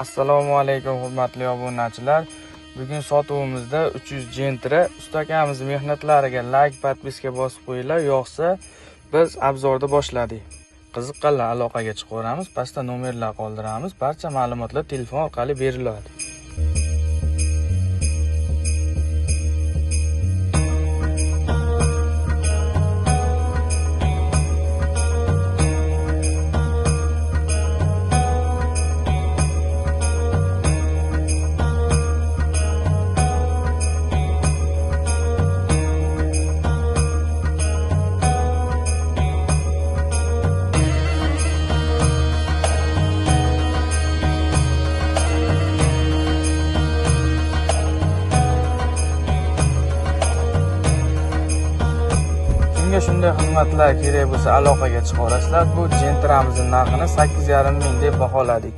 Assalomu alaykum, hurmatli obunachilar. Bugun sotuvimizda 300 Gentra. Usta akamiz mehnatlariga like, подписка bosib qo'yinglar. Yoqsa, biz обзор ni boshladik. Qiziqqanlar aloqaga chiqaveramiz, pastda nomerlar qoldiramiz. Barcha ma'lumotlar telefon orqali beriladi. Kimga shunday xizmatlar kerak bo'lsa, aloqaga chiqaverasizlar. Bu Gentramizni narxini 8,5 ming deb baholadik.